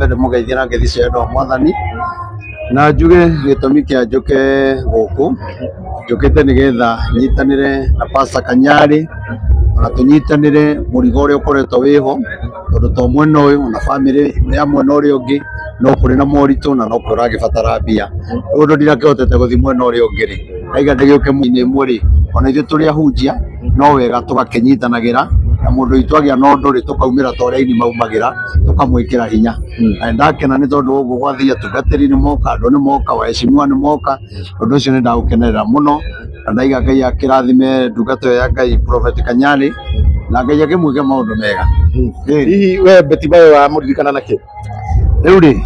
Nyambe ndĩmũgeithie na ngeithi cia wendo wa Mwathani, na njuge gĩtũmi kĩa njũke gũkũ, njũkĩte nĩgetha nyitanĩre na Pastor Kanyari, ona tũnyitanĩre mũrigo ũrĩa ũkoretwo wĩho, tondũ to mwena ũyũ ona bamĩrĩ ya mwena ũrĩa ũngĩ no kũrĩ na moritũ na no kũragĩbatara mbia. Rĩu ũndũ ndirakĩhotete gũthiĩ mwena ũrĩa ũngĩ rĩ, ndaiga ndĩgĩũke mwena ĩmwe rĩ, ona ithuĩ tũrĩ ahunjia no wega tũgakĩnyitanagĩra na mũndũ witũ agĩa na ũndũ rĩ, tũkaumĩra ta ũrĩa aini maumagĩra, tũkamwĩkĩra hinya. Na nĩndakena nĩ tondũ ũguo gwathiĩ atungatĩri nĩ moka, andũ nĩ moka, waheshimiwa nĩ moka, ũndũ ũcio nĩ ndaũkenerera mũno, na ndaiga Ngai akĩrathime ndungata ĩyo ya Ngai Prophet Kanyari, na Ngai akĩmwĩke maũndũ mega. Hihi we Betty Bayo wamũririkana nakĩ? Rĩu rĩ,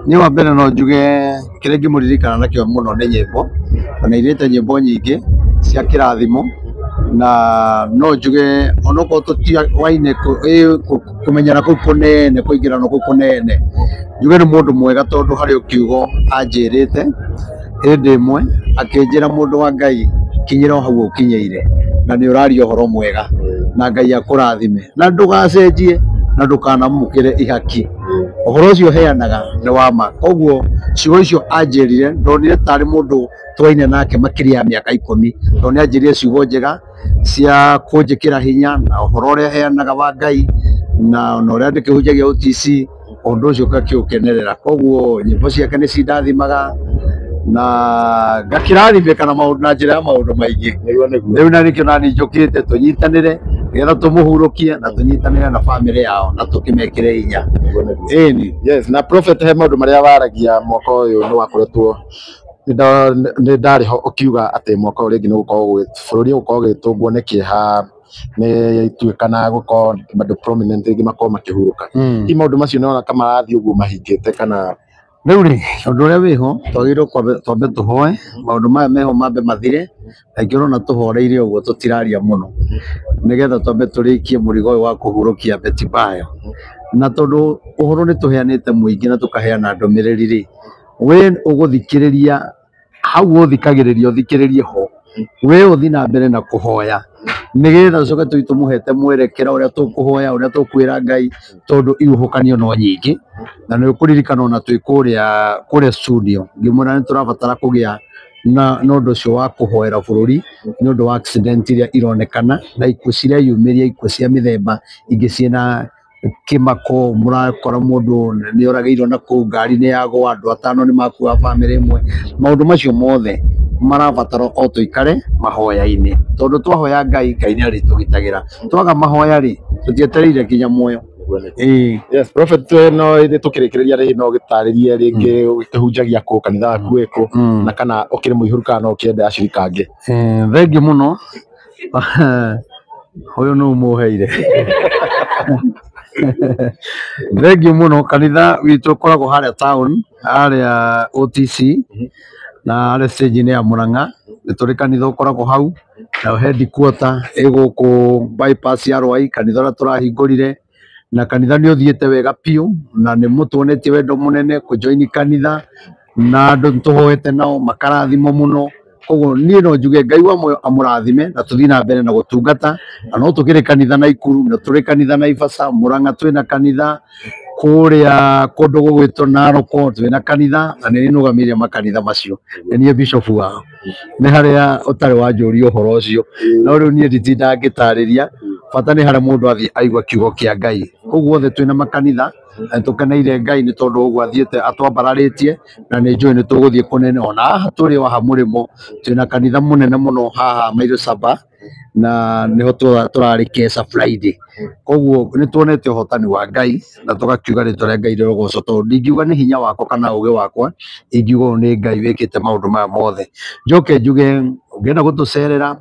niĩ wa mbere no njuge kĩrĩa ingĩmũririkana nakĩo mũno nĩ nyĩmbo, na nĩ ainĩte nyĩmbo nyingĩ cia kĩrathimo, na no njuge onokorwo tũtiawaine kũmenyana kũu kũnene, kũingĩrana kũu kũnene, njuge nĩ mũndũ mwega tondũ harĩ o kiugo anjĩrĩte hĩndĩ ĩmwe, akĩnjĩra mũndũ wa Ngai kinyĩra o hau ũkinyĩire, na nĩ ũraria ũhoro mwega, na Ngai akũrathime, na ndũgacenjie, na ndũkanamũkĩre ihaki. Ũhoro ũcio ũheanaga nĩ wa ma. Koguo ciugo icio anjĩrire, ndonire tarĩ mũndũ twaine nake makĩria ya mĩaka 10, tondũ nĩ anjĩrire ciugo njega cia kũnjĩkĩra hinya, na ũhoro ũrĩa aheanaga wa Ngai, na ona ũrĩa ndĩkĩhunjagia OTC, ũndũ ũcio ngakĩũkenerera. Koguo nyĩmbo ciake nĩ cindathimaga na ngakĩrathimĩka na maũndũ na njĩra ya maũndũ maingĩ. Nĩguo nĩguo. Rĩu na nĩkĩo nani njũkĩte tũnyitanĩre nĩgetha tũmũhurũkie na tũnyitanĩre na bamĩrĩ yao na tũkĩmekĩre hinya. Nĩguo nĩguo. Ĩni. Yes, na Prophet he maũndũ marĩa waragia mwaka ũyũ nĩ wakoretwo nĩ ndarĩ ho ũkiuga atĩ mwaka ũyũ rĩngĩ nĩ gũkorwo bũrũri ũgũkorwo ũgĩtũngwo nĩ kĩeha, nĩ ituĩka na gũkorwo andũ prominent rĩngĩ makorwo makĩhurũka. Hihi maũndũ macio nĩ ũrona ta marathiĩ ũguo mahingĩte kana? Rĩu rĩ, ũndũ ũrĩa wĩho twagĩrĩirwo twambe tũhoe maũndũ maya meho mambe mathire, na ingĩ ũrona tũhoreire ũguo tũtiraria mũno, nĩgetha twambe tũrĩkie mũrigo ũyũ wa kũhurũkia Betty Bayo. Na tondũ ũhoro nĩ tũheanĩte mũingĩ na tũkaheana ndũmĩrĩri rĩ, we ũgũthikĩrĩria hau ũthikagĩrĩria ũthikĩrĩrie ho, we ũthiĩ na mbere na kũhoya nĩgetha tũcoke tũthiĩ tũmũhete mwerekera ũrĩa tũkũhoya, ũrĩa tũkwĩra Ngai, tondũ ihuhũkanio no nyingĩ. Na nĩ ũkũririkana ona twĩ kũrĩa studio ngĩmwĩra nĩ tũrabatara kũgĩa na ũndũ ũcio wa kũhoera bũrũri nĩ ũndũ wa accident iria ironekana na ikuũ cireyumĩria, ikuũ cia mĩthemba ingĩ ciĩna kĩmako, mũrakora mũndũ nĩ oragĩirwo na kũu, ngari nĩ yagũa, andũ 5 nĩ makua bamĩrĩ ĩmwe. Maũndũ macio mothe marabatara o tũikare mahoya-inĩ, tondũ twahoya Ngai, Ngai nĩ arĩtũgitagĩra. Twaga mahoya rĩ, tũtietereire nginya muoyo. Yes, Prophet, no tũkĩrĩkĩrĩria rĩ, no gĩtarĩrie rĩngĩ ũkĩhunjagia kũ, kanitha waku wĩ kũ, na kana ũkĩrĩ mũihũru kana no ũkĩende acirika angĩ. Thengiũ mũno. Ũyũ nũ ũmũheire? Thengiũ mũno. Kanitha witũ ũkoragwo harĩa town, harĩa OTC, na harĩa stage-inĩ ya Murang'a. Nĩ tũrĩ kanitha ũkoragwo hau, nayo headquarter ĩ gũkũ bypass ya Rwai, kanitha ũrĩa tũrahingũrire, na kanitha nĩ ũthiĩte wega biũ, na nĩ mũtuonetie wendo mũnene kũjoin kanitha, na andũ nĩtũhoete nao makarathimwo mũno. Koguo niĩ no njuge Ngai wa muoyo amũrathime na tũthiĩ na mbere na gũtungata, na no tũkĩrĩ kanitha Naikuru, na tũrĩ kanitha Naivasha, Murang'a twĩna kanitha, kũrĩa kũndũ gũgwĩtwo Narok twĩna kanitha, na nĩ niĩ nũgamĩrĩire makanitha macio, nĩ niĩ bishop wao. Nĩ harĩa ũtarĩ wanjũria ũhoro ũcio, no rĩu niĩ nditindaga ngĩtarĩria, bata nĩ harĩa mũndũ athiĩ aigua kiugo kĩa Ngai. Koguo othe twĩna makanitha, na nĩtũkeneire Ngai nĩ tondũ ũguo athiĩte atwambararĩtie, na nĩ njũĩ nĩ tũgũthiĩ kũnene. Ona haha tũrĩ o haha mũrĩmo twĩna kanitha mũnene mũno haha Mairo Saba, na nĩho tũrarĩ Kesa Friday. Koguo nĩ tuonete ũhotani wa Ngai na tũgakiuga rĩtwa rĩa Ngai rĩrogocwo, tondũ ndingiuga nĩ hinya wakwa kana ũgĩ wakwa, ingiuga ũyũ nĩ Ngai wĩkĩte maũndũ maya mothe. Njoke njuge ũngĩenda gũtũcerera,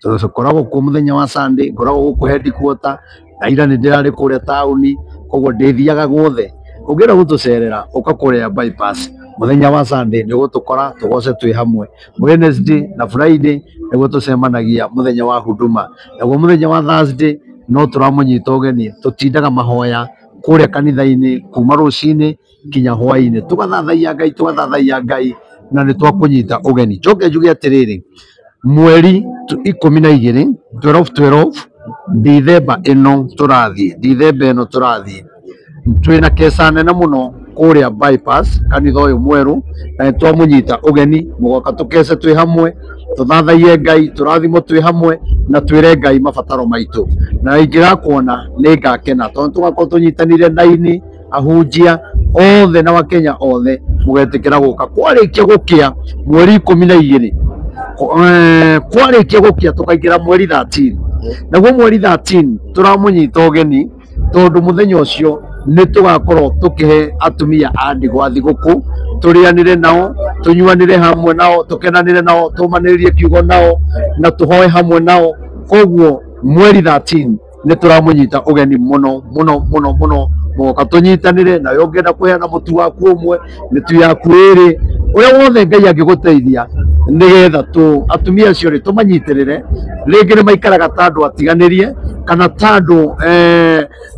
tũkoragwo kuo mũthenya wa Sunday, ngoragwo gũkũ headquarter, na ira nĩ ndĩrarĩ kũrĩa taũni, koguo ndĩthiaga guothe. Ũngĩenda gũtũcerera, ũka kũrĩa bypass mũthenya wa Sunday, nĩ ũgũtũkora tũgoce twĩ hamwe. Wednesday na Friday nĩguo tũcemanagia mũthenya wa huduma, naguo mũthenya wa Thursday no tũramũnyita ũgeni, tũtindaga mahoya kũrĩa kanitha-inĩ kuma rũcinĩ nginya hwaĩ-inĩ, tũgathathaiya Ngai, tũgathathaiya Ngai, na nĩ twakũnyita ũgeni. Njoke njuge atĩrĩrĩ, mweri 12, 12/12, Dithemba ĩno tũrathiĩ, Dithemba ĩno tũrathiĩ, twĩna keca nene mũno kũrĩa bypass kanitha ũyũ mwerũ, na nĩ twamũnyita ũgeni mũgoka tũkece twĩ hamwe, tũthathaiye Ngai, tũrathimwo twĩ hamwe, na twĩre Ngai mabataro maitũ. Na ingĩgakuona nĩ ngakena tondũ tũgakorwo tũnyitanĩire na aini, ahunjia othe na Wakenya othe mũgetĩkĩra gũka. Kwarĩkia gũkĩa mweri 12, kwarĩkia gũkĩa tũkaingĩra mweri 13, naguo mweri 13 tũramũnyita ũgeni tondũ mũthenya ũcio nĩ tũgakorwo tũkĩhe atumia a ndigwa thigũkũ, tũrĩanĩre nao, tũnyuanĩre hamwe nao, tũkenanĩre nao, tũmanĩrĩrie kiugo nao, na tũhoe hamwe nao. Koguo mweri 13 nĩ tũramũnyita ũgeni mũno mũno mũno mũno, mũgoka tũnyitanĩre nawe. Ũngĩenda kũheana mũtu waku ũmwe, mĩtu yaku ĩrĩ, ũrĩa wothe Ngai angĩgũteithia, nĩgetha tũ atumia acio rĩ tũmanyitĩrĩre. Rĩngĩ nĩ maikaraga ta andũ atiganĩrie kana ta andũ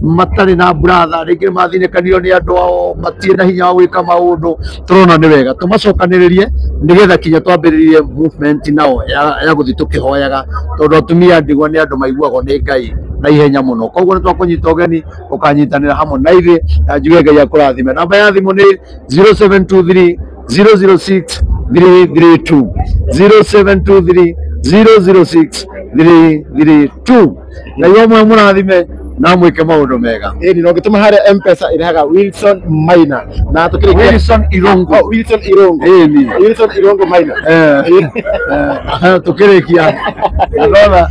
matarĩ na buratha, rĩngĩ nĩ mathinĩkanio nĩ andũ ao, matirĩ na hinya wa gwĩka maũndũ. Tũrona nĩ wega tũmacokanĩrĩrie nĩgetha kinya twambĩrĩrie movement nao ya gũthiĩ tũkĩhoyaga, tondũ atumia a ndigwa nĩ andũ maiguagwo nĩ Ngai na ihenya mũno. Koguo nĩ twakũnyita ũgeni ũkanyitanĩra hamwe na ithuĩ, na njuge Ngai akũrathime. Namba ya thimũ nĩ 0723 006 332, 0723 006 332. Ngai amwe mũrathime na mwĩke maũndũ mega. Ĩni na ũngĩtũma harĩa M-Pesa ĩrehaga Wilson Maina, na tũkĩrĩkia Wilson Irungu. Oh, Wilson Irungu. Ĩni. Wilson Irungu Maina. Tũkĩrĩkia ndona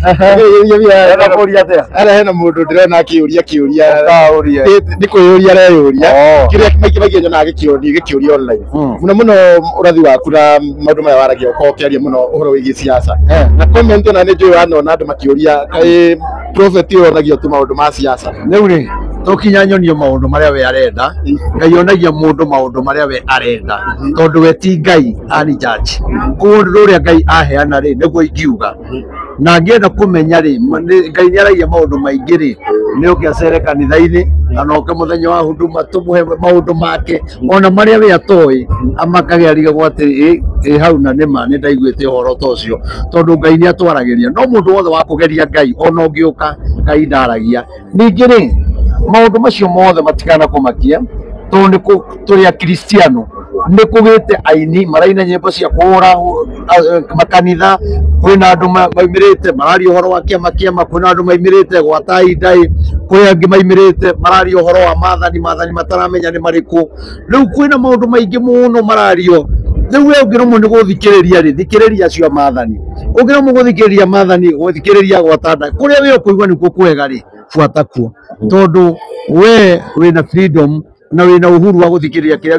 Enda kũria atĩa? Harĩa hena mũndũ ndĩrona akĩũria kĩũria. Ũkaũrie. Nĩ kwĩyũria areyũria Oh. kĩrĩa maingĩ maingĩ nyonaga gĩkĩũrio online, mũno mũno ũrathi waku na maũndũ maya waragia, ũkorwo ũkĩaria mũno ũhoro wĩgiĩ siasa, na comment ona nĩ njũĩ wanona andũ makĩũria kaĩ prophet ũyũ onagio tu maũndũ ma siasa. Rĩu rĩ tokinya nyonio maũndũ marĩa we arenda. Ngai onagia mũndũ maũndũ marĩa we arenda, tondũ we ti Ngai ani judge. Koguo ũndũ ũrĩa Ngai aheana rĩ nĩguo ingiuga, na ngĩenda kũmenya rĩ, Ngai nĩ aragia maũndũ maingĩ rĩ, nĩ oke acere kanitha-inĩ kana oke mũthenya wa huduma tũmũhe maũndũ make ona marĩa we atoĩ, amakage arigagwo atĩ ĩ hau na nĩma nĩ ndaiguĩte ũhoro ta ũcio, tondũ Ngai nĩ atwaragĩria. No mũndũ wothe wa kũgeria Ngai ona ũngĩũka, Ngai ndaragia. Ningĩ rĩ maũndũ macio mothe matikana kũmakia, tondũ nĩ tũrĩ akristiano, nĩ kũgĩte aini maraina nyĩmbo cia kũhũra makanitha, kwĩna andũ maumĩrĩte mararia ũhoro wa kĩama kĩama, kwĩna andũ maumĩrĩte gwata indai, kwĩ angĩ maumĩrĩte mararia ũhoro wa maathani, maathani mataramenya nĩ marĩkũ. Rĩu kwĩna maũndũ maingĩ mũno marario. Rĩu we ũngĩrũmwo nĩ gũthikĩrĩria rĩ, thikĩrĩria acio a maathani. Ũngĩremwo gũthikĩrĩria maathani, gũthikĩrĩria gwata ndai, kũrĩa we ũkũigua nĩkuo kwega rĩ, buata kuo, tondũ we wĩna freedom na wĩna uhuru wa gũthikĩrĩria kĩrĩa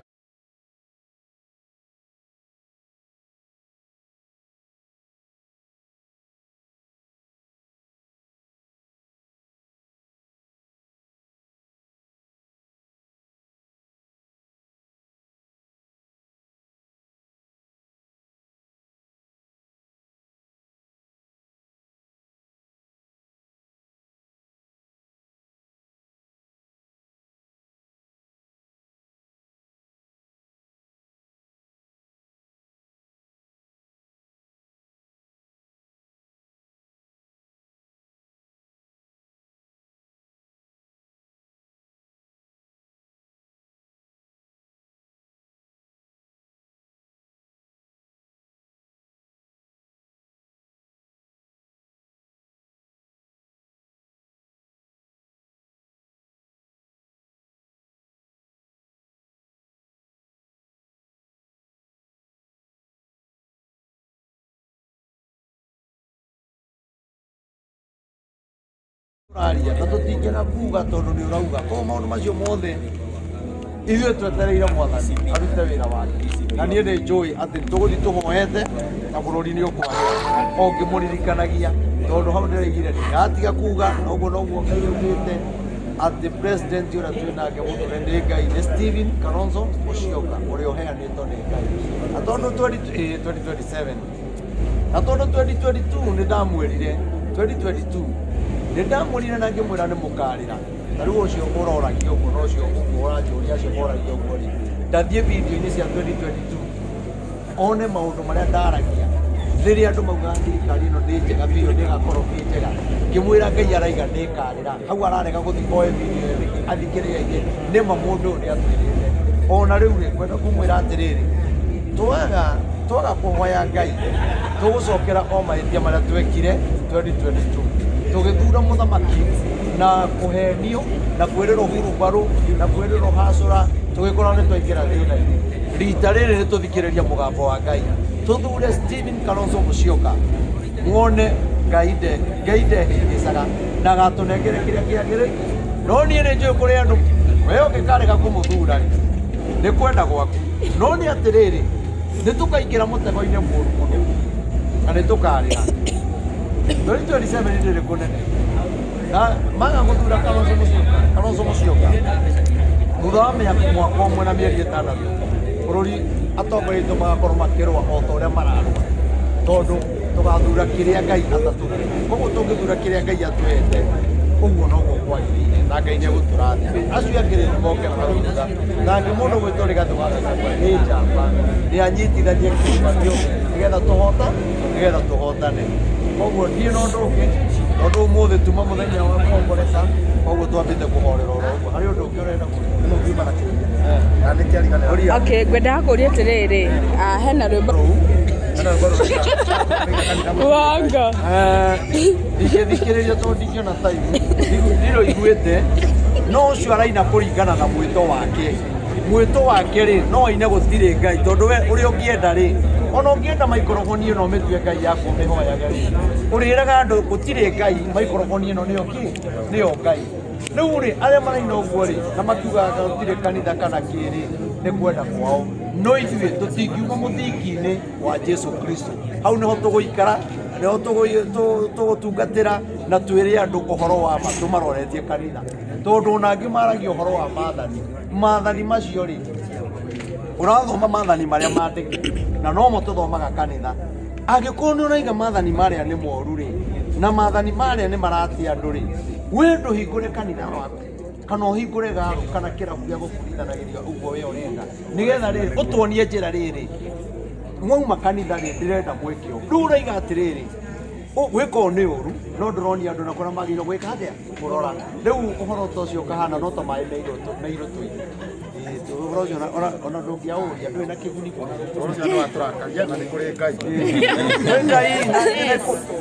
tũraria na tũtingĩenda kuga tondũ nĩ ũrauga. Koguo maũndũ macio mothe ithuĩ twetereire Mwathani arute wĩra wake, na niĩ nĩ njũĩ atĩ tũgũthiĩ tũhoete na bũrũri nĩ ũkwagĩra, o ngĩmũririkanagia, tondũ hau ndĩraigire ndingatiga kuga noguo noguo Ngai augĩte atĩ president ũrĩa twĩ nake mũtũre nĩ Ngai nĩ Stephen Kalonzo Musyoka ũrĩa ũheanĩtwo nĩ Ngai. Na tondũ 2027, na tondũ 2022 nĩ ndamwĩrire, 2022 nĩ ndamwĩrire na ngĩmwĩra nĩ mũkarĩra. Ta rĩu ũcio ũroragia ũguo na ũcio ũranjũria acio moragia ũguo rĩ, ndathiĩ video-inĩ cia 2022 one maũndũ marĩa ndaragia rĩrĩa andũ maugaga thirikari ĩno nĩ njega biũ, nĩ ĩgakorwo ĩ njega, ngĩmwĩra Ngai araiga nĩ ĩkarĩra. Hau ararega gũthiĩ oe video ĩyo nĩkĩ, athikĩrĩrie aige nĩma mũndũ ũyũ nĩ atwĩrĩte. Ona rĩu rĩ kwenda kũmwĩra atĩrĩrĩ, twaga kũhoya Ngai tũgũcokera o mahĩtia marĩa twekire 2022 tũgĩthura mũthamaki na kũhenio na kwĩrĩrwo hurumbarũ na kwĩrĩrwo hacũra, tũgĩkora nĩ twaingĩra thĩna-inĩ. Rita rĩrĩ nĩ tũthikĩrĩria mũgambo wa Ngai, tũthure Stephen Kalonzo Musyoka, muone Ngai ndehĩngĩcaga na agatũnengere kĩrĩa kĩagĩrĩire. No niĩ nĩ njũĩ kũrĩ andũ we ũngĩkarega kũmũthura rĩ nĩ kwenda gwaku, no nĩ atĩrĩrĩ nĩ tũkaingĩra mũtego-inĩ mũũru mũno na nĩ tũkarĩra. 2027 ndĩrĩ kũnene na maga gũthura Kalonzo Musyoka thutha wa mwaka ũmwe na mĩeri 6 bũrũri atongoria aitũ magakorwo makĩrũa o ta ũrĩa mararũa, tondũ tũgathura kĩrĩa Ngai atatũhete. Koguo tũngĩthura kĩrĩa Ngai atũhete ũguo noguo kwagĩrĩire na Ngai nĩ egũtũrathima. Acio angĩ rĩ nĩmoke na thutha, na angĩ mũndũ gwĩtwo Rigathĩ wa Gachagua nĩ njamba, nĩ anyitithanie kĩũngano nĩgetha nĩgetha tũhotane. Koguo ndiĩ na ũndũ ũngĩ tondũ ũmũthĩ tuma mũthenya wa kũhomboreka, koguo twambĩte kũhorera oro ũguo. Harĩ ũndũ ũngĩ ũrenda kũria? Okay, ngwendaga kũria atĩrĩrĩ, hena rwĩmbo wanga ndingĩthikĩrĩria tondũ ndingĩona time ndirå iguĩte, no ũcio araina kũringana na mwĩto wake. Mwĩto wake rĩ no aine gũtirĩ Ngai, tondũ we ũrĩa ũngĩenda rĩ, ona ũngĩenda maikoroboni ĩno ũmĩtue Ngai yaku ũmĩhoyage rĩ, ũrĩraga andũ gũtirĩ Ngai, maikoroboni ĩno nĩyo kĩ? Nĩyo Ngai. Rĩu rĩ arĩa maraina ũguo rĩ na makiugaga gũtirĩ kanitha kana kĩrĩ nĩ kwenda kwao, no ithuĩ tũtingiuma mũthingi-inĩ wa Jesu Kristo. Hau nĩho tũgũikara, nĩho tũgũtungatĩra na twĩre andũ ũhoro wa ma tũmaroretie kanitha, tondũ ona angĩ maragia ũhoro wa maathani. Maathani macio rĩ ũrathoma maathani marĩa mandĩke na nomo tũthomaga kanitha. Angĩkorwo nĩ ũraiga maathani marĩa nĩ moru rĩ na maathani marĩa nĩ maratia andũ rĩ, we ndũhingũre kanitha waku kana ũhingũre garu kana kĩrabu gĩa gũburithanagĩria ũguo we ũrenda, nĩgetha rĩrĩ ũtuonie njĩra rĩrĩ mwauma kanitha rĩ ndĩrenda mwĩke ũũ. Rĩu ũraiga atĩrĩrĩ gwĩka ũũ nĩ ũru, no ndĩronia andũ na kũrĩa magĩrĩirwo gwĩka atĩa kũrora. Rĩu ũhoro ta ũcio ũkahana no ta maĩ me irũtũ-inĩ. Ũhoro ũcio ona ndũngĩaũria ndũrĩ na kĩguni. Ũhoro ũcio nĩ watũrakaria na nĩ kũrĩ Ngai.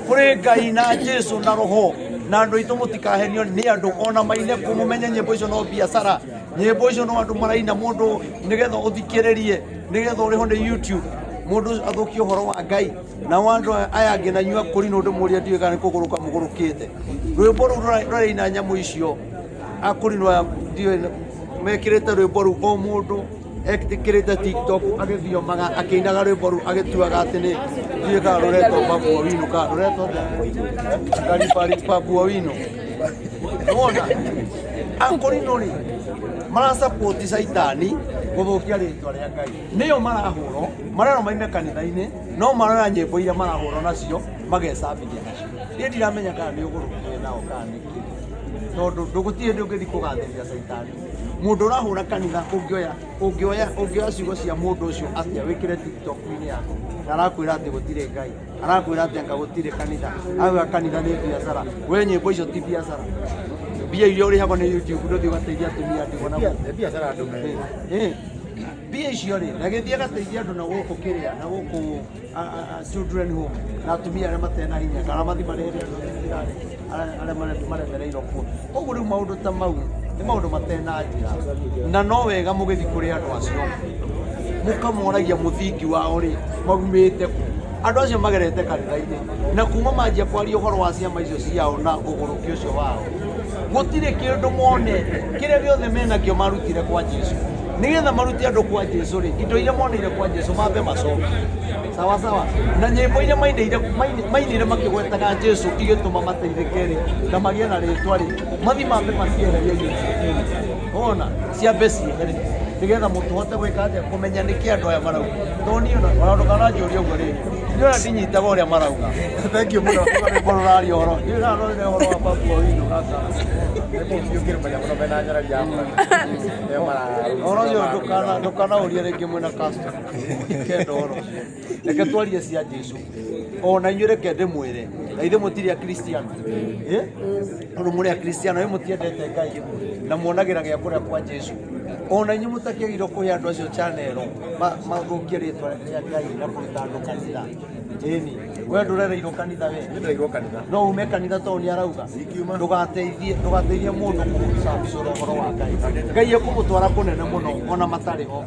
Kũrĩ Ngai na Jesu na Roho na andũ aitũ mũtikahenio nĩ andũ ona maine kũmũmenya nyĩmbo icio no biacara, nyĩmbo icio no andũ maraina mũndũ nĩgetha ũthikĩrĩrie, nĩgetha ũrĩhwo nĩ YouTube mũndũ athũkie ũhoro wa Ngai. Na andũ aya angĩ na inyuĩ akũri nĩ ndĩmũria ndiũĩ kana nĩ kũgũrũka mũgũrũkĩte. Rwĩmbo rũu rũraina nyamũ icio akũri ndiũĩ mekĩrĩte rwĩmbo rũu o mũndũ ekĩrĩte TikTok agĩthiomaga akĩinaga rwĩmbo rũu agĩtuaga atĩ nĩ ndiũĩ kana rũretwo Babu Owino kana rũretwo atĩa Babu Owino. Nĩwona akũrinũ rĩ marasapoti caitani gũthũkia rĩtwa rĩa Ngai, nĩyo marahũrwo marerwo maime kanitha-inĩ, no maroya nyĩmbo iria marahũrwo nacio magecambithia nacio. Niĩ ndiramenya kana nĩ ũgũrũkire nao kana nĩ kĩ, tondũ ndũgũtirĩ hĩndĩ ũngĩthiĩ kũgathĩrĩria caitani. Mũndũ ũrahũra kanitha ũngĩoya ciugo cia mũndũ ũcio atĩa wĩkĩre TikTok-inĩ yaku na arakwĩra atĩ gũtirĩ Ngai, arakwĩra atĩ anga gũtirĩ kanitha, arakwĩra kanitha nĩ biacara. We nyĩmbo icio ti biacara, mbia iria ũrĩhagwo nĩ YouTube ndũthiĩ ũgateithia atumia ndigwa na biacara andũ me mbia icio rĩ na gĩthiĩ agateithia andũ na gũkũ kĩrĩa na gũkũ children home na atumia arĩa matena hinya kana mathiĩ marĩhĩre andũ thibitarĩ arĩa maremereirwo kuo. Koguo rĩu maũndũ ta mau nĩ maũndũ matena njĩra, na no wega mũgĩthiĩ kũrĩ andũ acio mũkamoragia mũthingi wao rĩ maumĩte kũ. Andũ acio magerete kanitha-inĩ na kuma manjia kwaria ũhoro wa ciama icio ciao na ũgũrũki ũcio wao, gũtirĩ kĩndũ monete kĩrĩa gĩothe menakĩo marutire kwa Jesu. Nĩgetha marute andũ kwa Jesu rĩ, indo iria moneire kwa Jesu mambe macokie sawa sawa, na nyĩmbo iria mainĩire makĩgwetaga Jesu igĩtũma mateithĩke rĩ na magĩe na rĩtwa rĩ, mathiĩ mambe macieherie YouTube-inĩ, wona ciambe ciehere nĩgetha mũtũhote gwĩka atĩa kũmenya nĩkĩ andũ aya marauga. Tondũ niĩ ona ndũkananjũrie ũguo rĩngĩ, niĩ ona ndinyitaga ũrĩa marauga. Thank you mũno. Rwĩmbo rũraria ũhoro, niĩ ndĩrarorire ũhoro wa Babu Owino gaka. Oro cio ndukana urie ringi mwina customer kenda oro cio reke twarie cia Jesu ona inyuĩ reke ndĩmwĩre na ithuĩ mũtirĩ akristiano tondũ mũrĩ akristiano ĩ mũtiendete Ngai na muonagĩra gĩa kũrĩa kwa Jesu ona inyuĩ mũtakĩagĩrĩirwo kũhe andũ acio channel mathũkie rĩtwa rĩa Ngai na kũruta andũ kanitha. Ĩni we ndũrereirwo kanitha we? Nĩndereirwo kanitha. No ume kanitha tondũ nĩ arauga ndũgateithie mũndũ kũgucacũra ũhoro wa Ngai. Ngai ekũmũtwara kũnene mũno ona matarĩ ho.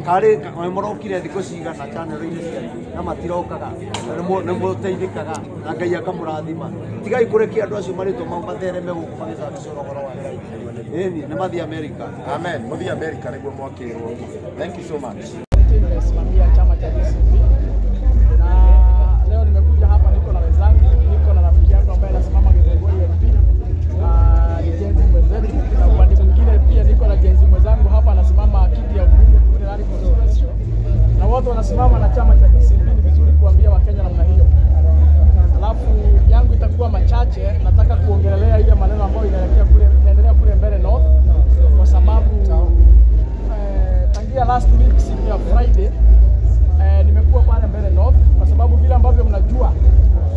Karĩ mũrokire thikũ cigana channel-inĩ cianyu na matirokaga na nĩ mũteithĩkaga na Ngai akamũrathima. Tigai kũrekia andũ acio marĩtwa mau mathereme gũkũ magĩcacũra ũhoro wa Ngai. Ĩni nĩ mathiĩ America. Amen. Mũthiĩ America nĩguo mwakĩrwo. Thank you so much. Nimesimamia chama cha DCP na leo nimekuja hapa, niko na wenzangu, niko na rafiki yangu ambaye anasimama Githunguri MP, ni Gen Z mwenzetu, na upande mwingine pia niko na Gen Z mwenzangu hapa anasimama kiti ya ubunge kule Lari constituency, na wote wanasimama na chama cha DCP. Ni vizuri kuambia Wakenya namna hiyo. Alafu yangu itakuwa machache, nataka kuongelelea ile maneno ambayo inaelekea kule, inaendelea kule mbele North, kwa sababu tangia last week siku ya Friday nimekuwa pale mbele North, kwa sababu vile ambavyo mnajua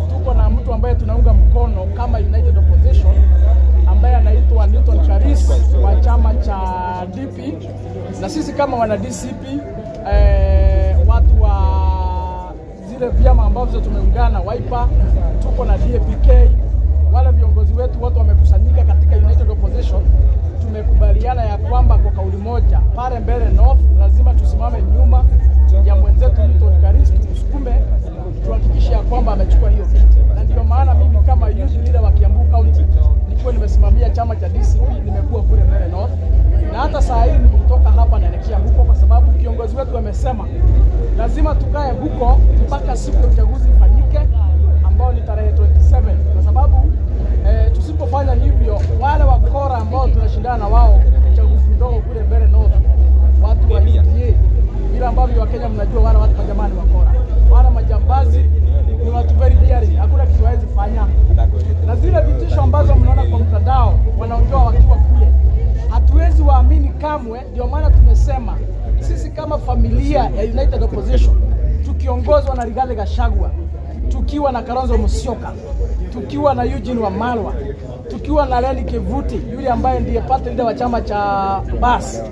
tuko na mtu ambaye tunaunga mkono kama United Opposition ambaye anaitwa Newton Karis wa chama cha DP, na sisi kama wana DCP watu wa zile vyama ambavyo tumeungana Wiper, tuko na DAPK, wale viongozi wetu wote wamekusanyika katika United Opposition. Tumekubaliana ya kwamba kwa kauli moja pale mbele North lazima tusimame nyuma ya mwenzetu Newton Karis, tumsukume tuhakikishe ya kwamba amechukua hiyo kiti, na ndio maana mimi kama youth leader wa Kiambu County nikiwa nimesimamia chama cha DCP nimekuwa kule mbele North, na hata saa hii nikitoka hapa naelekea huko, kwa sababu kiongozi wetu amesema lazima tukae huko mpaka siku ya uchaguzi ifanyike ambao ni tarehe 27, kwa sababu tusipofanya hivyo wale wakora ambao tunashindana na wao uchaguzi mdogo kule mbele North, watu wa UDA, vile ambavyo Wakenya mnajua wale watu majamaa ni wakora, wale majambazi ni watu very daring, hakuna kitu hawezi fanya. Na zile vitisho ambazo mnaona kwa mtandao wanaongea wakiwa kule, hatuwezi waamini kamwe. Ndio maana tumesema sisi kama familia ya United Opposition tukiongozwa na Rigathi Gachagua, tukiwa na Kalonzo Musyoka, tukiwa na Eugene Wamalwa, tukiwa na Lenny Kivuti yule ambaye ndiye party leader wa chama cha BAS,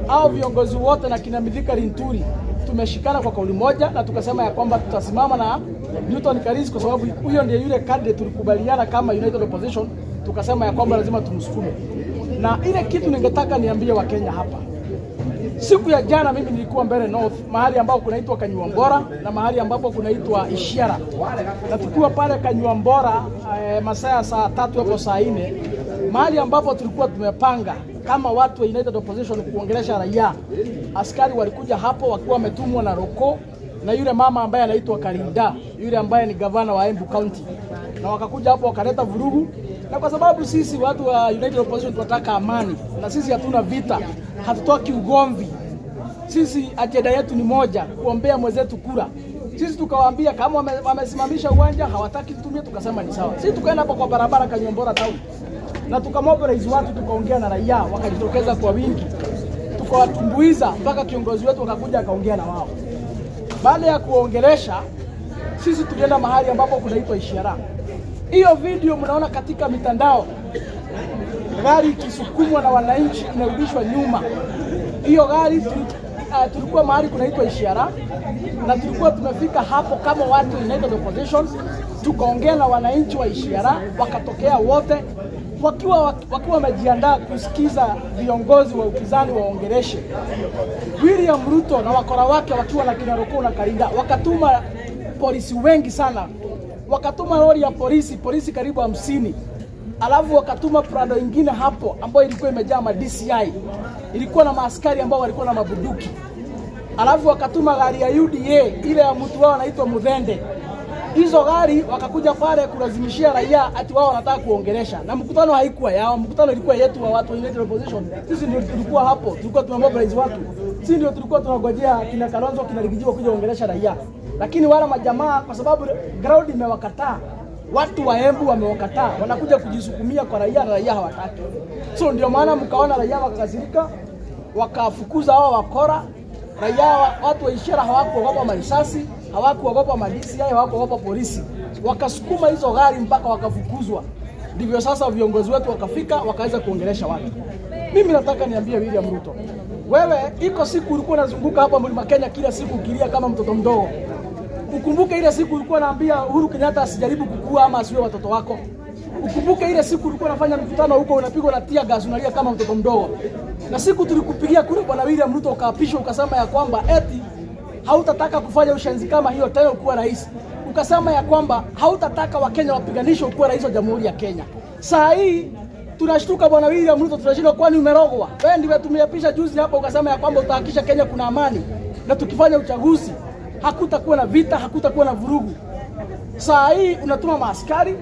au viongozi wote na kina Mithika Linturi, tumeshikana kwa kauli moja na tukasema ya kwamba tutasimama na Newton Karis kwa sababu huyo ndiye yule candidate tulikubaliana kama United Opposition, tukasema ya kwamba lazima tumsukume. Na ile kitu ningetaka niambie Wakenya hapa, siku ya jana mimi nilikuwa mbele North, mahali ambapo kunaitwa Kanyuambora na mahali ambapo kunaitwa Ishiara, na tukiwa pale Kanyuambora masaa ya saa 3 hapo saa 4, mahali ambapo tulikuwa tumepanga kama watu wa United Opposition kuongelesha raia, askari walikuja hapo wakiwa wametumwa na Roko na yule mama ambaye anaitwa Karinda, yule ambaye ni gavana wa Embu County, na wakakuja hapo wakaleta vurugu. Na kwa sababu sisi watu wa United Opposition tunataka amani, na sisi hatuna vita, hatutoki ugomvi. Sisi ajenda yetu ni moja, kuombea mwenzetu kura. Sisi tukawaambia kama wamesimamisha uwanja hawataki tutumie, tukasema ni sawa. Sisi tukaenda hapo kwa barabara Kanyuambora town na tukamobilize watu, tukaongea na raia, wakajitokeza kwa wingi, tukawatumbuiza mpaka kiongozi wetu akakuja akaongea na wao. Baada ya kuongelesha, sisi tulienda mahali ambapo kunaitwa Ishiara. Hiyo video mnaona katika mitandao, gari ikisukumwa na wananchi inarudishwa nyuma. Hiyo gari tulikuwa mahali kunaitwa Ishiara na tulikuwa tumefika hapo kama watu United Opposition, tukaongea na wananchi wa Ishiara, wakatokea wote wakiwa wamejiandaa kusikiza viongozi wa upinzani waongeleshe. William Ruto na wakora wake wakiwa na kina Roko na Karinda wakatuma polisi wengi sana, wakatuma lori ya polisi karibu 50, alafu wakatuma Prado ingine hapo ambayo ilikuwa imejaa ma DCI, ilikuwa na maaskari ambao walikuwa na mabunduki, alafu wakatuma gari ya UDA ile ya mtu wao anaitwa Mudhende. Hizo gari wakakuja pale kulazimishia raia ati wao wanataka kuongelesha, na mkutano haikuwa yao, mkutano ilikuwa yetu wa watu wa United Opposition. Sisi ndio tulikuwa hapo, tulikuwa tumemobilize watu, sisi ndio tulikuwa tunangojea kina Kalonzo kina Rigathi kuja kuongelesha raia, lakini wala majamaa kwa sababu ground imewakataa Watu wa Embu wamewakataa, wanakuja kujisukumia kwa raia na raia hawataki. So ndio maana mkaona raia wakakasirika, wakafukuza hao wakora. Raia watu wa Ishara hawakuogopa marisasi, hawakuogopa madisi, hawakuogopa polisi. Wakasukuma hizo gari mpaka wakafukuzwa. Ndivyo sasa viongozi wetu wakafika, wakaweza kuongelesha watu. Mimi nataka niambie William Ruto, wewe iko siku ulikuwa unazunguka hapa Mlima Kenya kila siku ukilia kama mtoto mdogo. Ukumbuke ile siku ulikuwa unaambia Uhuru Kenyatta asijaribu kukua ama asiwe watoto wako. Ukumbuke ile siku ulikuwa unafanya mkutano huko unapigwa na tear gas unalia kama mtoto mdogo. Na siku tulikupigia kura bwana William Ruto ukaapishwa ukasema ya kwamba eti hautataka kufanya ushenzi kama hiyo tena ukuwa rais. Ukasema ya kwamba hautataka Wakenya wapiganishwe ukuwa rais wa Jamhuri ya Kenya. Saa hii tunashtuka bwana William Ruto, tunashindwa, kwani umerogwa? Wewe ndiwe tumeapisha juzi hapa ukasema ya kwamba utahakikisha Kenya kuna amani na tukifanya uchaguzi hakutakuwa na vita, hakutakuwa na vurugu. Saa hii unatuma maaskari,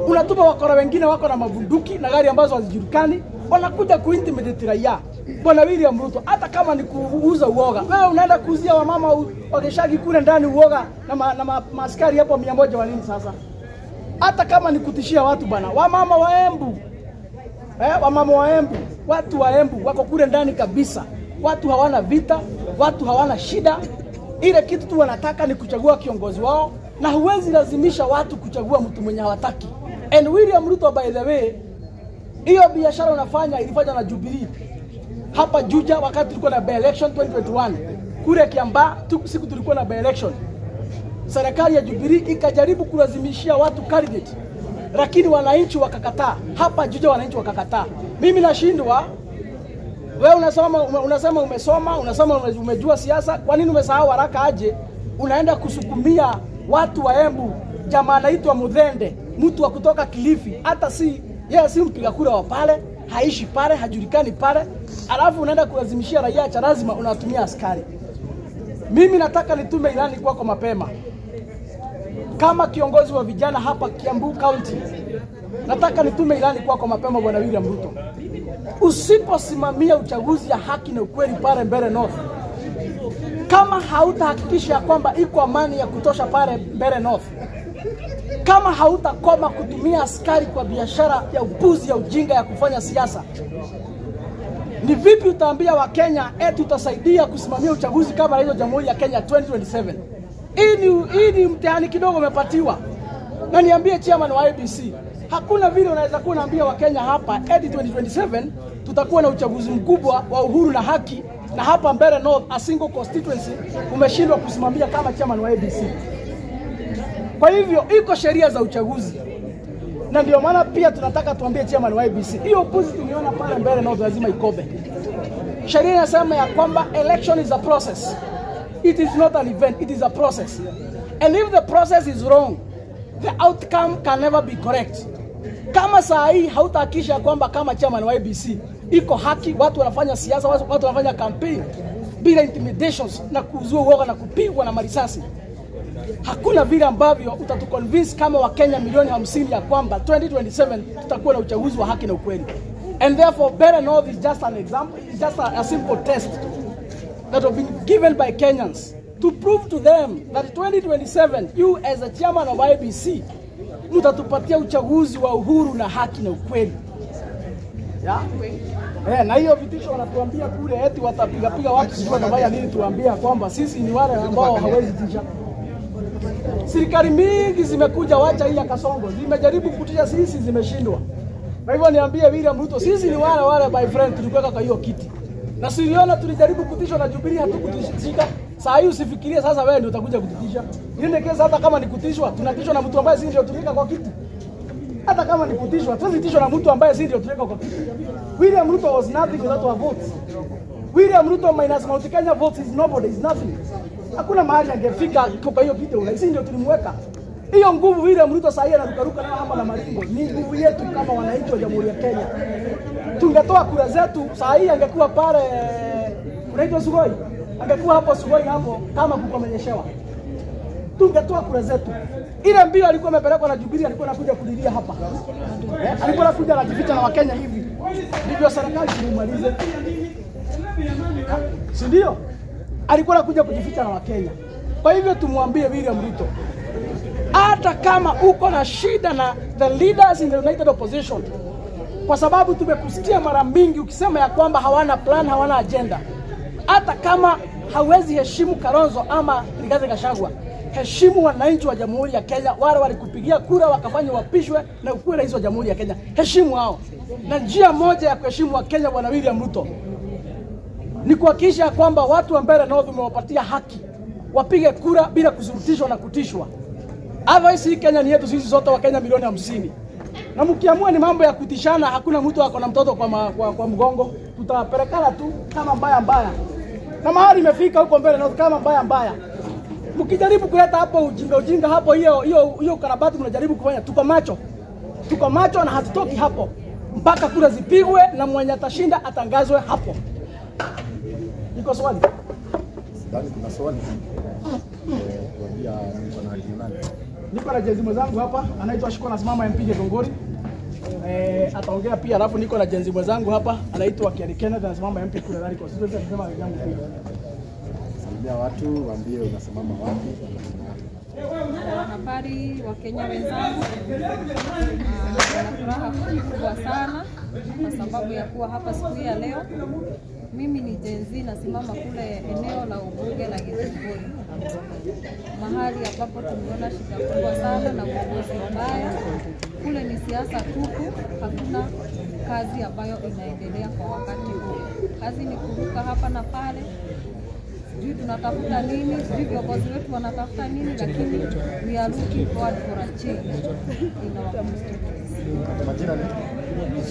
unatuma wakora wengine wako na mabunduki na gari ambazo hazijulikani, wanakuja kuintimidate raia. Bwana William Ruto, hata kama ni kuuza uoga, wewe unaenda kuuzia wamama wakeshagi kule ndani uoga na maaskari hapo 100 wa nini sasa? Hata kama ni kutishia watu bana, wamama wa Embu, wamama wa Embu, watu wa Embu wako kule ndani kabisa. Watu hawana vita, watu hawana shida. Ile kitu tu wanataka ni kuchagua kiongozi wao, na huwezi lazimisha watu kuchagua mtu mwenye hawataki. And William Ruto, by the way, hiyo biashara unafanya ilifanywa na Jubilee hapa Juja wakati tulikuwa na by election 2021. Kule Kiambaa siku tulikuwa na by election, serikali ya Jubilee ikajaribu kulazimishia watu candidate, lakini wananchi wakakataa. Hapa Juja wananchi wakakataa. Mimi nashindwa. Wewe unasema umesoma, unasema umejua siasa, kwa nini umesahau haraka aje? Unaenda kusukumia watu wa Embu, jamaa anaitwa Muthende, mtu wa kutoka Kilifi, hata si yeye si mpiga kura wa pale, haishi pale, hajulikani pale, alafu unaenda kulazimishia raia cha lazima unatumia askari. Mimi nataka nitume ilani kwako mapema. Kama kiongozi wa vijana hapa Kiambu County, nataka nitume ilani kwako mapema bwana William Ruto. Usiposimamia uchaguzi ya haki na ukweli pale Mbeere North, kama hautahakikisha kwamba iko amani ya kutosha pale Mbeere North, kama hautakoma kutumia askari kwa biashara ya upuzi ya ujinga ya kufanya siasa, ni vipi utaambia Wakenya eti utasaidia kusimamia uchaguzi kama hiyo Jamhuri ya Kenya 2027? Hii ni mtihani kidogo umepatiwa. Na niambie chairman wa ABC, hakuna vile unaweza kuwa unaambia Wakenya hapa eti 2027 tutakuwa na uchaguzi mkubwa wa uhuru na haki, na hapa Mbeere North a single constituency umeshindwa kusimamia kama chairman wa ABC. Kwa hivyo iko sheria za uchaguzi, na ndio maana pia tunataka tuambie chairman wa ABC, hiyo upuzi tumeona pale Mbeere North lazima ikobe. Sheria inasema ya kwamba election is a process. It is not an event, it is a process. And if the process is wrong, the outcome can never be correct. Kama saa hii hautahakikisha kwamba kama chairman wa ABC iko haki, watu wanafanya siasa, watu wanafanya campaign bila intimidations na kuzua uoga na kupigwa na marisasi, hakuna vile ambavyo utatuconvince kama Wakenya milioni 50 ya kwamba 2027 tutakuwa na uchaguzi wa haki na ukweli. And therefore Mbeere North is just an example, it's just a simple test that have been given by Kenyans to prove to them that 2027 you as a chairman of IEBC mtatupatia uchaguzi wa uhuru na haki na ukweli. Ya? Na hiyo vitisho wanatuambia kule eti watapiga piga watu sijui watafanya nini, tuambia kwamba sisi ni wale ambao hawezi tisha. Serikali mingi zimekuja, wacha hii ya Kasongo, zimejaribu kutisha sisi, zimeshindwa. Kwa hivyo niambie William Ruto, sisi ni wale wale by friend tulikuweka kwa hiyo kiti. Na siliona tulijaribu kutishwa na Jubilee, hatukutishika. Saa hii usifikirie sasa wewe ndio utakuja kututisha. Ile kesi hata kama ni kutishwa, tunatishwa na mtu ambaye si ndio tuliweka kwa kiti. Hata kama ni kutishwa, tunatishwa na mtu ambaye si ndio tuliweka kwa kiti. William Ruto was nothing without our votes. William Ruto minus Mount Kenya votes is nobody, is nothing. Hakuna mahali angefika kwa hiyo kiti, sisi ndio tulimweka. Hiyo nguvu William Ruto saa hii anarukaruka nayo hapa na maringo, ni nguvu yetu kama wananchi wa Jamhuri ya Kenya. Tungetoa kura zetu saa hii angekuwa pale unaitwa Sugoi, angekuwa hapo Sugoi hapo kama kukomenyeshewa. Tungetoa kura zetu. Ile mbio alikuwa amepelekwa na Jubilee, alikuwa anakuja kulilia hapa. Alikuwa anakuja anajificha na Wakenya hivi. Ndivyo serikali tulimalize. Si ndio? Alikuwa anakuja kujificha na Wakenya. Kwa hivyo tumwambie William Ruto, Hata kama uko na shida na the leaders in the United Opposition, kwa sababu tumekusikia mara mingi ukisema ya kwamba hawana plan, hawana agenda. Hata kama hawezi heshimu Kalonzo ama Rigathi Gachagua, heshimu wananchi wa Jamhuri ya Kenya, wale walikupigia kura wakafanya wapishwe na ukuwe rais wa Jamhuri ya Kenya. Heshimu hao. Na njia moja ya kuheshimu wa Kenya, Bwana William Ruto, ni kuhakikisha kwamba watu wa Mbeere North umewapatia haki, wapige kura bila kusurutishwa na kutishwa. Otherwise hii Kenya ni yetu sisi sote wa Kenya milioni 50. Na mkiamua ni mambo ya kutishana, hakuna mtu ako na mtoto kwa mgongo, tutapelekana tu kama mbaya mbaya. Na mahali imefika huko Mbeere North kama mbaya mbaya. Mkijaribu kuleta hapo ujinga ujinga hapo, hiyo karabati mnajaribu kufanya, tuko macho. Tuko macho na hatutoki hapo mpaka kura zipigwe na mwenye atashinda atangazwe hapo. Iko swali? Sidhani kuna swali. Kuambia niko na nani? Niko na jenzi mwenzangu hapa anaitwa Shiko, anasimama MP Githunguri. Ataongea pia, alafu niko na jenzi mwenzangu hapa anaitwa Kiari Kenneth, anasimama MP kule Lari Constituency, anasema yangu pia. Salimia watu, waambie unasimama wapi. Habari wa Kenya wenzangu, na furaha kubwa sana kwa sababu ya kuwa hapa siku ya leo. Mimi ni Gen Z, nasimama kule eneo la ubunge la Githunguri, mahali ambapo tumeona shida kubwa sana na uongozi mbaya. Kule ni siasa tupu, hakuna kazi ambayo inaendelea kwa wakati huu. Kazi ni kuruka hapa na pale, sijui tunatafuta nini, sijui viongozi wetu wanatafuta nini, lakini we are looking forward for a change in our constituency. Majina ni?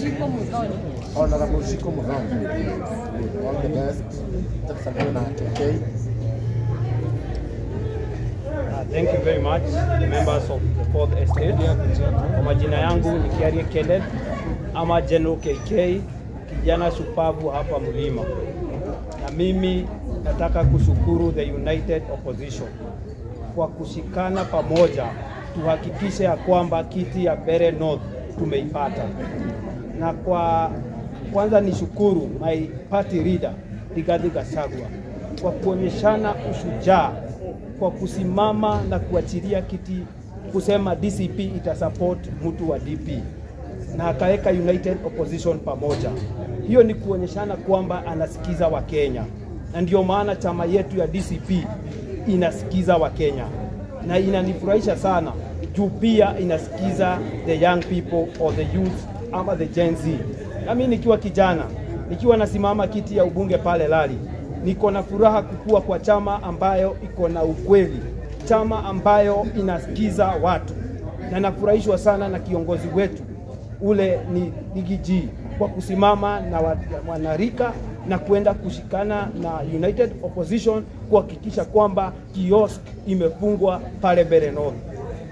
Shiko Muthoni. Honorable Shiko Muthoni. All the best. Tusalimie na KK. Thank you very much members of the Fourth Estate. Kwa majina yangu ni Kiarie Kenneth ama General KK, kijana shupavu hapa Mlima. Na mimi nataka kushukuru the United Opposition kwa kushikana pamoja tuhakikishe ya kwamba kiti ya Mbeere North tumeipata. Na kwa kwanza nishukuru my party leader Rigathi Gachagua kwa kuonyeshana ushujaa kwa kusimama na kuachilia kiti kusema DCP itasupport mtu wa DP na akaweka United Opposition pamoja. Hiyo ni kuonyeshana kwamba anasikiza Wakenya, na ndio maana chama yetu ya DCP inasikiza Wakenya, na inanifurahisha sana juu pia inasikiza the young people or the youth ama the Gen Z. Na mimi nikiwa kijana, nikiwa nasimama kiti ya ubunge pale Lari, niko na furaha kukua kwa chama ambayo iko na ukweli, chama ambayo inasikiza watu, na nafurahishwa sana na kiongozi wetu ule ni Riggy kwa kusimama na wanarika na kuenda kushikana na United Opposition kuhakikisha kwamba kiosk imefungwa pale Mbeere North.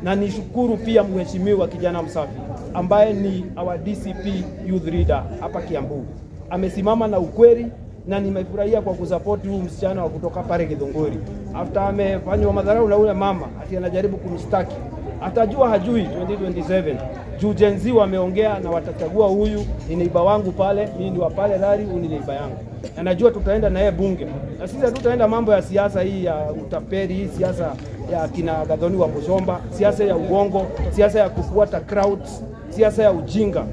Na nishukuru pia mheshimiwa Kijana Msafi ambaye ni our DCP youth leader hapa Kiambu, amesimama na ukweli na nimefurahia kwa kusupport huyu msichana wa kutoka pale Githunguri. After amefanywa madharau na ule mama ati anajaribu kumstaki, atajua hajui 2027 juu Gen Z wameongea na watachagua huyu ni neiba wangu pale, mimi ni wa pale Lari, huyu ni neiba yangu, na najua tutaenda na yeye bunge, na sisi hatutaenda mambo ya siasa hii ya utapeli, hii siasa ya kina Gathoni wa Mushomba, siasa ya uongo, siasa ya kufuata crowds, siasa ya ujinga.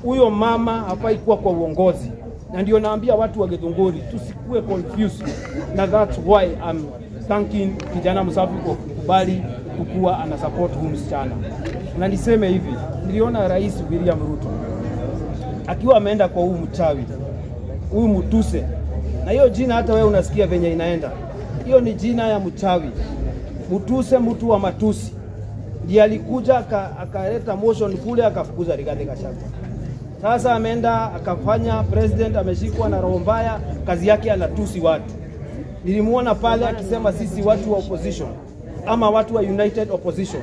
Huyo mama hafai kuwa kwa uongozi, na ndio naambia watu wa Githunguri tusikue confused, na that's why I'm thanking Kijana Msafi kwa kukubali kukuwa ana support huyu msichana. Na niseme hivi, niliona Rais William Ruto akiwa ameenda kwa huyu mchawi, huyu Mutuse, na hiyo jina hata wewe unasikia venye inaenda, hiyo ni jina ya mchawi. Mutuse, mtu wa matusi, ndiye alikuja akaleta motion kule akafukuza Rigathi Gachagua. Sasa ameenda akafanya president, ameshikwa na roho mbaya, kazi yake anatusi watu. Nilimuona pale akisema sisi watu wa opposition ama watu wa United Opposition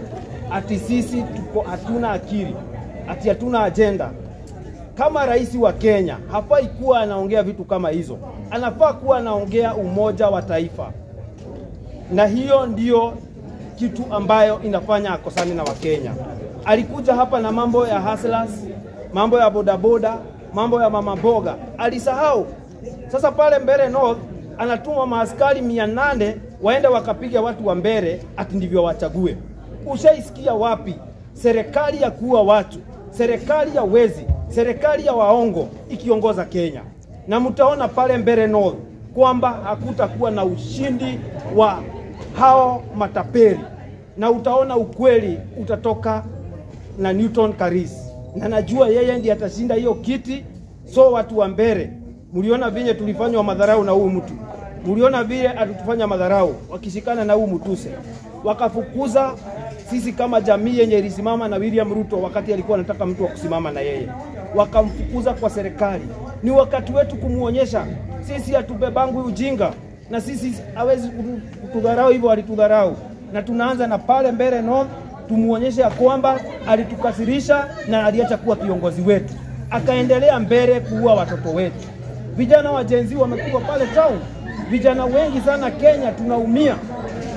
ati sisi tuko hatuna akili, ati hatuna agenda. Kama rais wa Kenya hafai kuwa anaongea vitu kama hizo, anafaa kuwa anaongea umoja wa taifa, na hiyo ndiyo kitu ambayo inafanya akosane na Wakenya. Alikuja hapa na mambo ya hustlers, mambo ya bodaboda, mambo ya mama mboga, alisahau. Sasa pale Mbeere North anatuma maaskari 800 waende wakapiga watu wa Mbeere ati ndivyo wachague. Ushaisikia wapi serikali ya kuua watu, serikali ya wezi, serikali ya waongo ikiongoza Kenya? Na mtaona pale Mbeere North kwamba hakutakuwa na ushindi wa hao matapeli, na utaona ukweli utatoka na Newton Karis, na najua yeye ndiye atashinda hiyo kiti. So watu wa Mbeere, mliona vile tulifanywa madharau na huyu mtu, mliona vile alitufanya madharau wakishikana na huyu Mutuse, wakafukuza sisi kama jamii yenye ilisimama na William Ruto wakati alikuwa anataka mtu wa kusimama na yeye, wakamfukuza kwa serikali. Ni wakati wetu kumuonyesha sisi hatubebangu ujinga, na sisi hawezi kutudharau hivyo alitudharau, na tunaanza na pale Mbeere North tumuonyeshe ya kwamba alitukasirisha na aliacha kuwa kiongozi wetu, akaendelea mbele kuua watoto wetu. Vijana wa Gen Z wamekuwa pale town, vijana wengi sana Kenya tunaumia,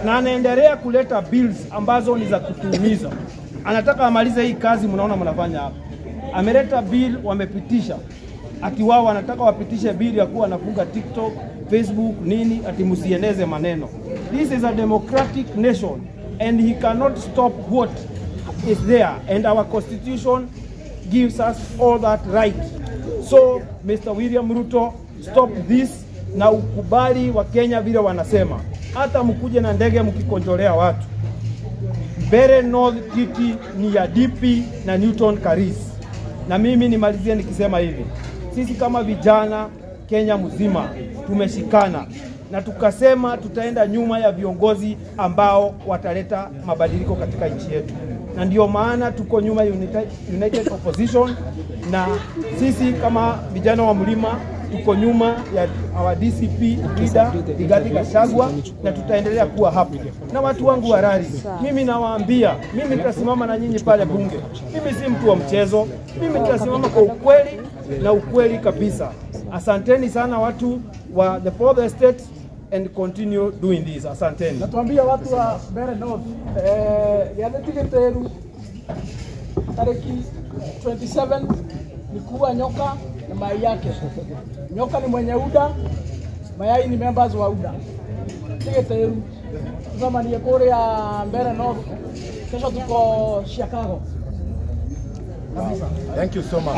na anaendelea kuleta bills ambazo ni za kutuumiza. Anataka amalize hii kazi mnaona mnafanya hapa. Ameleta bill wamepitisha, ati wao wanataka wapitishe bill ya kuwa wanafunga TikTok, Facebook nini, ati msieneze maneno. This is a democratic nation and he cannot stop what is there, and our constitution gives us all that right. So Mr. William Ruto, stop this na ukubali wa Kenya vile wanasema. Hata mkuje na ndege mkikonjolea watu. Mbeere North kiti ni ya DP na Newton Karis. Na mimi nimalizie nikisema hivi, sisi kama vijana Kenya mzima tumeshikana na tukasema tutaenda nyuma ya viongozi ambao wataleta mabadiliko katika nchi yetu, na ndio maana tuko nyuma United Opposition, na sisi kama vijana wa mlima tuko nyuma ya our DCP leader Rigathi Gachagua, na tutaendelea kuwa hapo. Na watu wangu wa Rari, mimi nawaambia, mimi nitasimama na nyinyi pale bunge. Mimi si mtu wa mchezo, mimi nitasimama kwa ukweli na ukweli kabisa. Asanteni sana watu wa the fourth estate and continue doing this. Asanteni. Natuambia watu wa Mbeere North gĩathĩ ti gĩtĩru tarĩki 27 ni kuua nyoka na mayai yake. Nyoka ni mwenye UDA, mayai ni members wa UDA. Ti gĩtĩru tucemanie kũrĩa Mbeere North, kesho tuko Chicago. Thank you so much.